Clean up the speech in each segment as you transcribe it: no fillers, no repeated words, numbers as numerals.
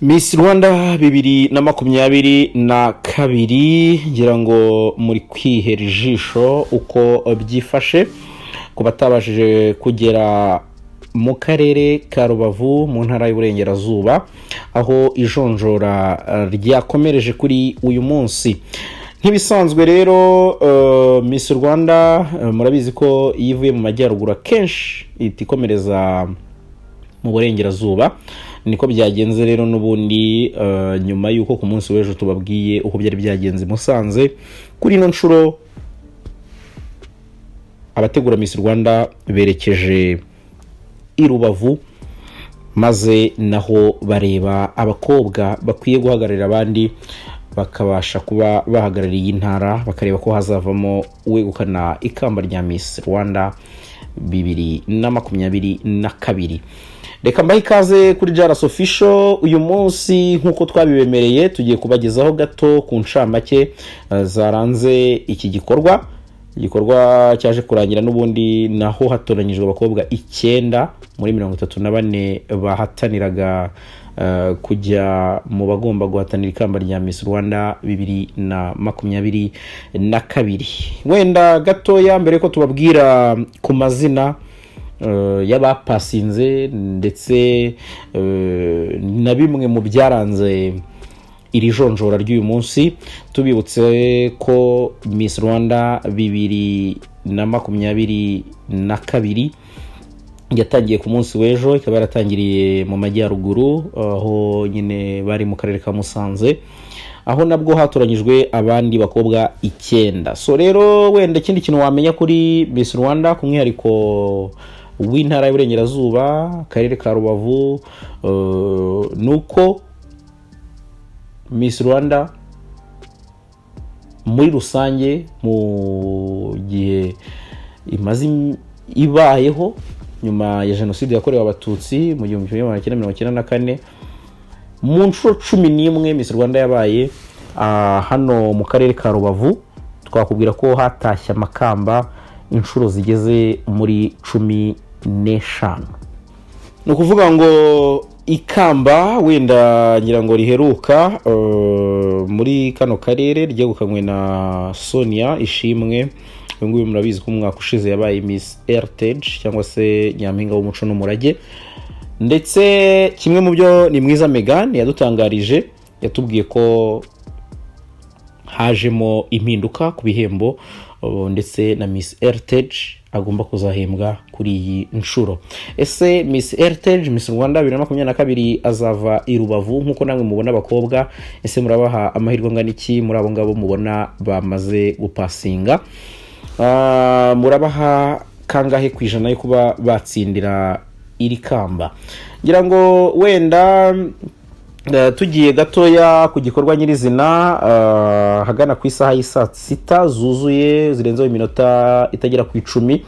Miss Rwanda 2022, ngira ngo muri kwihera ijisho uko byifashe ku batabashije kugera mu karere ka Rubavu mu ntara y'Uburengerazuba, aho ijonjora ryakomereje kuri uyu munsi. Nk'ibisanzwe rero, Miss Rwanda murabizi ko iyo ivuye mu majyaruguru akenshi ihita ikomereza mu burengerazuba. Niko byagenze rero n'ubundi, nyuma y'uko ku munsi w'ejo tubabwiye uko byari byagenze i Musanze. Kuri ino nshuro abategura Miss Rwanda berekeje i Rubavu, maze naho bareba abakobwa bakwiye guhagararira abandi, bakabasha kuba bahagarariye iyi ntara, bakareba ko hazavamo uwegukana ikamba rya Miss Rwanda 2022. Reka mbahe ikaze kuri Jaras Official. Uyu munsi, nk'uko twabibemereye, tugiye kubagezaho gato ku ncamake zaranze iki gikorwa. Igikorwa cyaje kurangira n'ubundi naho hatoranyijwe abakobwa icyenda muri 34 bahataniraga kujya mu bagomba guhatanira ikamba rya Miss Rwanda 2022. Wenda gatoya mbere ko tubabwira ku mazina y'abapasinze ndetse na bimwe mu byaranze iri jonjora ry'uyu munsi, tubibutse ko Miss Rwanda 2022 yatangiye ku munsi w'ejo, ikaba yaratangiriye mu majyaruguru, aho nyine bari mu karere ka Musanze, aho nabwo hatoranyijwe abandi bakobwa icyenda. So rero, wenda ikindi kintu wamenya kuri Miss Rwanda ku mwihariko w'intara y'Uburengerazuba, akarere ka Rubavu, ni uko Miss Rwanda muri rusange, mu gihe imaze ibayeho nyuma ya Jenoside yakorewe Abatutsi mu 1994, mu nshuro 11 Miss Rwanda yabaye hano mu karere ka Rubavu, twakubwira ko hatashye amakamba inshuro zigeze muri 15. Ni ukuvuga ngo ikamba wenda ngira ngo riheruka muri kano karere ryegukanywe na Sonia Ishimwe. Uyu nguyu murabizi ko umwaka ushize yabaye Miss Heritage cyangwa se Nyampinga w'Umuco n'Umurage. Ndetse kimwe mu byo ni mwiza Megan yadutangarije, yatubwiye ko hajemo impinduka ku bihembo, ndetse na Miss Heritage agomba kuzahembwa kuri iyi nshuro. Ese Miss Heritage, Miss Rwanda 2022 azava i Rubavu? Nk'uko namwe mubona abakobwa, ese murabaha amahirwe angana iki muri abo ngabo mubona bamaze gupasinga? Murabaha kangahe ku ijana yo kuba batsindira iri kamba? Ngira ngo wenda tugiye gatoya ku gikorwa nyirizina, ahagana ku isaha y'isaa sita zuzuye zirenzeho iminota itagera ku 10,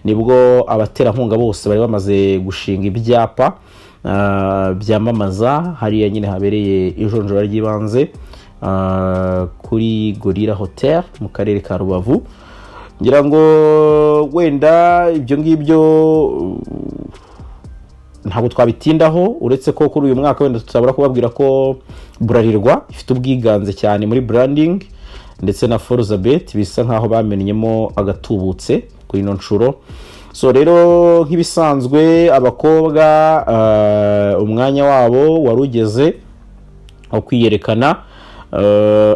nibwo abaterankunga bose bari bamaze gushinga ibyapa byamamaza hariya nyine habereye ijonjora ry'ibanze, kuri Gorilla Hotel mu karere ka Rubavu. Ngira ngo wenda ibyo ngibyo ntabwo twabitindaho, uretse ko kuri uyu mwaka wenda tutabura kubabwira ko Bralirwa ifite ubwiganze cyane muri branding, ndetse na Forzabet bisa nkaho bamennyemo agatubutse kuri ino nshuro. So rero, nk'ibisanzwe, abakobwa umwanya wabo wari ugeze wo kwiyerekana,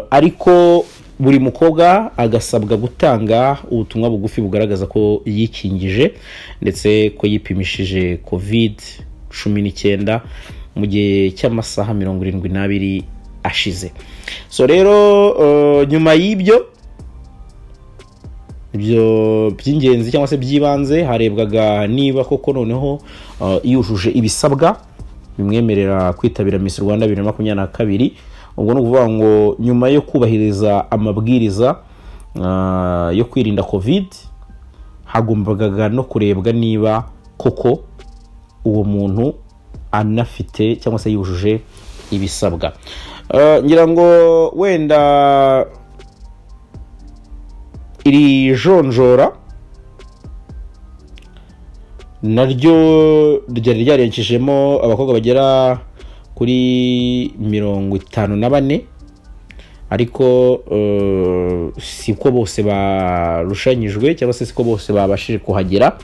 ariko buri mukobwa agasabwa gutanga ubutumwa bugufi bugaragaza ko yikingije ndetse ko yipimishije COVID-19 mu gihe cy'amasaha 72 ashize. So rero, nyuma y'ibyo, ibyo by'ingenzi cyangwa se by'ibanze, harebwaga niba koko noneho yujuje ibisabwa bimwemerera kwitabira Miss Rwanda 2022. Ubwo ni ukuvuga ngo nyuma yo kubahiriza amabwiriza yo kwirinda COVID, hagombaga no kurebwa niba koko uwo muntu anafite cyangwa se yujuje ibisabwa. Ngira ngo wenda iri jonjora naryo ryari ryarerekejemo abakobwa bagera kuri 54, ariko siko bose barushanyijwe cyangwa se siko bose babashije kuhagera.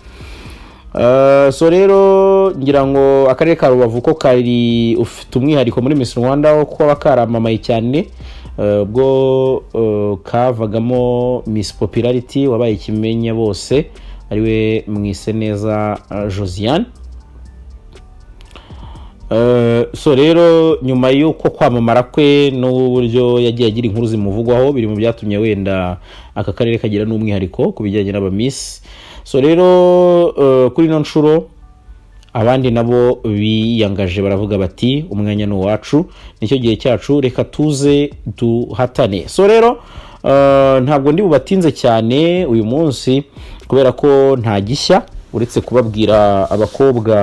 So rero ngira ngo akarere ka Rubavu ko kari ufite umwihariko muri Miss Rwanda wo kuba karamamaye cyane, ubwo kavagamo Miss Popularity wabaye ikimenya bose, ariwe Mwiseneza Josiane. So rero nyuma y'uko kwamamara kwe n'uburyo yagiye agira inkuru zimuvugwaho, biri mu byatumye wenda aka karere kagira n'umwihariko ku bijyanye n'aba miss. So rero kuri ino nshuro abandi nabo biyangaje, baravuga bati: "Umwanya ni uwacu, nicyo gihe cyacu, reka tuze duhatane." So rero ntabwo ndi bubatinze cyane uyu munsi kubera ko nta gishya uretse kubabwira abakobwa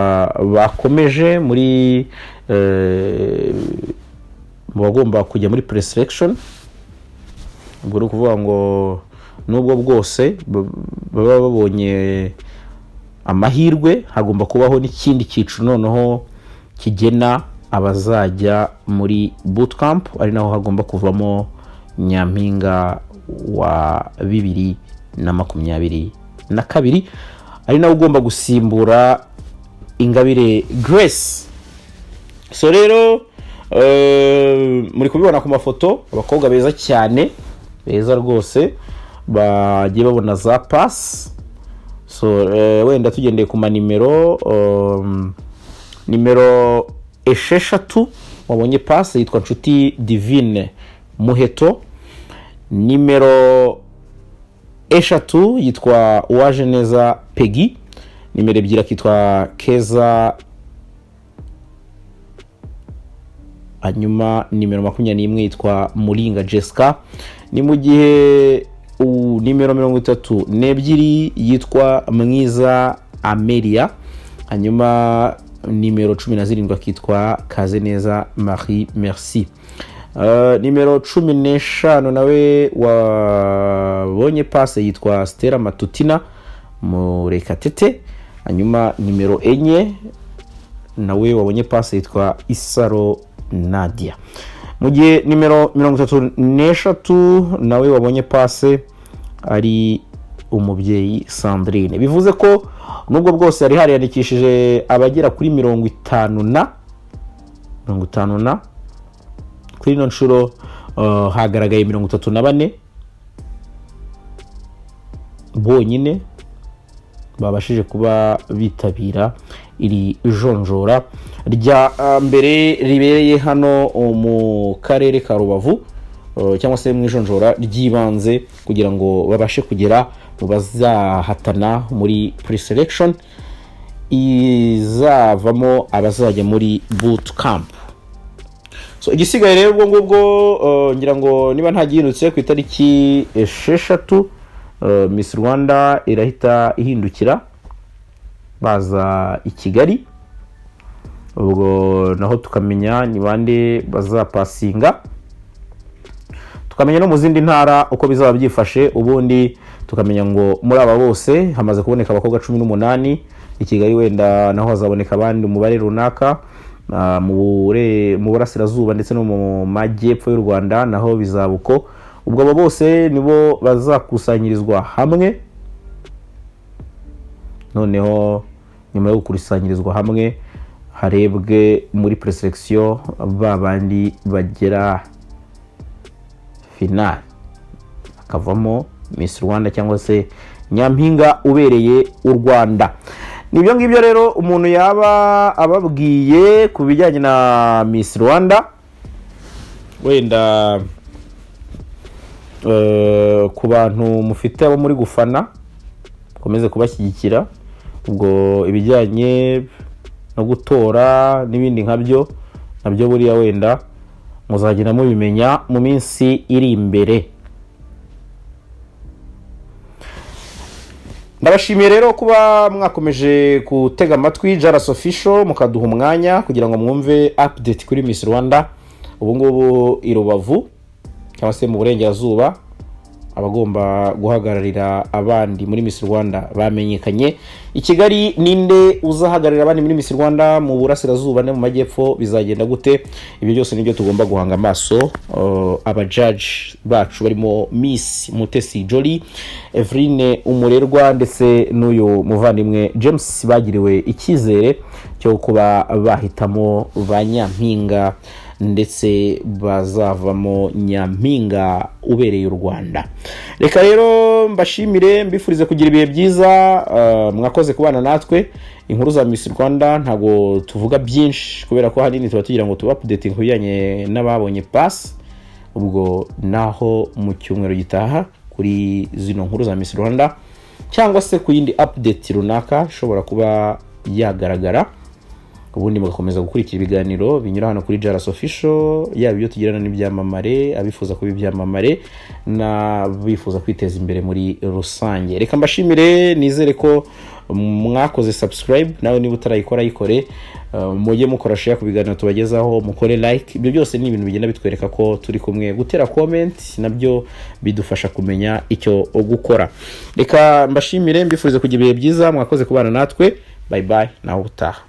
bakomeje muri mu bagomba kujya muri pre-selection. Ubwo ni ukuvuga ngo nubwo bwose baba babonye amahirwe, hagomba kubaho n'ikindi cyiciro noneho kigena abazajya muri bootcamp, ari naho hagomba kuvamo nyampinga wa 2022, ari nawe ugomba gusimbura Ingabire Grace. So rero muri kubibona ku mafoto, abakobwa beza cyane, beza rwose, bagiye babona za pass. So wenda tugendeye ku manimero, nimero 6 wabonye pass yitwa Nshuti Divine Muheto, nimero 3 yitwa Uwajeneza Peggy, nimero 2 akitwa Keza, hanyuma nimero 21 yitwa Muringa Jessica. Ni mu gihe nimero 32 yitwa Mwiza Amelia, hanyuma nimero 17 akitwa Kazeneza Marie Merci. Nimero 15 nawe wabonye pass yitwa Stella Matutina Murekatete, hanyuma nimero 4 nawe wabonye pass yitwa Isaro Nadia, mu gihe nimero 33 nawe wabonye pass ari Umubyeyi Sandrine. Bivuze ko nubwo bwose hari hariyandikishije abagera kuri 50 na 50 na, kuri ino nshuro hagaragaye 34 bonyine babashije kuba bitabira iri jonjora rya mbere ribereye hano mu karere ka Rubavu, cyangwa se mu ijonjora ry'ibanze kugira ngo babashe kugera mu bazahatana muri pre-selection izavamo abazajya muri boot camp. So igisigaye rero ubwo ngubwo, ngira ngo niba nta gihindutse, ku itariki 6 Miss Rwanda irahita ihindukira baza i Kigali, ubwo naho tukamenya ni bande bazapasinga, tukamenya no mu zindi ntara uko bizaba byifashe, ubundi tukamenya ngo muri aba bose hamaze kuboneka abakobwa 18 i Kigali, wenda naho hazaboneka abandi umubare runaka, mu burasirazuba ndetse no mu majyepfo y'u Rwanda naho bizaba uko. Ubwo abo bose nibo bazakusanyirizwa hamwe, noneho nyuma yo gukusanyirizwa hamwe harebwe muri preselection ba bandi bagera finale, hakavamo Miss Rwanda cyangwa se nyampinga ubereye u Rwanda. Nibyo ngibyo rero umuntu yaba ababwiye ku bijyanye na Miss Rwanda. Wenda ku bantu mufite abo muri gufana, mukomeze kubashyigikira. Ubwo ibijyanye no gutora n'ibindi nkabyo nabyo buriya wenda muzagenda mubimenya mu minsi iri imbere. Ndabashimiye rero kuba mwakomeje gutega amatwi Jaras Official, mukaduha umwanya kugira ngo mwumve update kuri Miss Rwanda. Ubu ngubu i Rubavu cyangwa se mu burengerazuba Abagomba guhagararira abandi muri Miss Rwanda bamenyekanye. I Kigali, ninde uzahagararira abandi muri Miss Rwanda? Mu Burasirazuba no mu Majyepfo bizagenda gute? Ibyo byose nibyo tugomba guhanga amaso. Aba judge bacu barimo Miss Mutesi Jolly, Eveline Umurerwa ndetse n'uyu muvandimwe James bagiriwe icyizere cyo kuba bahitamo ba nyampinga ndetse bazavamo nyampinga ubereye u Rwanda. Reka rero mbashimire, mbifurize kugira ibihe byiza. Mwakoze kubana natwe. Inkuru za Miss Rwanda ntabwo tuvuga byinshi kubera ko ahanini tuba tugira ngo tuba updating ku bijyanye n'ababonye pass. Ubwo naho mu cyumweru gitaha kuri zino nkuru za Miss Rwanda cyangwa se ku yindi update runaka ishobora kuba yagaragara. Ubundi mugakomeza gukurikira ibiganiro binyura hano kuri Jaras Official, yaba ibyo tugirana n'ibyamamare, abifuza kuba ibyamamare n'abifuza kwiteza imbere muri rusange. Reka mbashimire, nizere ko mwakoze subscribe. Nawe niba utarayikora, yikore. Mujye mukora share ku biganiro tubagezaho, mukore like. Ibyo byose ni ibintu bigenda bitwereka ko turi kumwe. Gutera comment nabyo bidufasha kumenya icyo gukora. Reka mbashimire, mbifurize kugira ibihe byiza. Mwakoze kubana natwe. Bye bye, nawe utaha.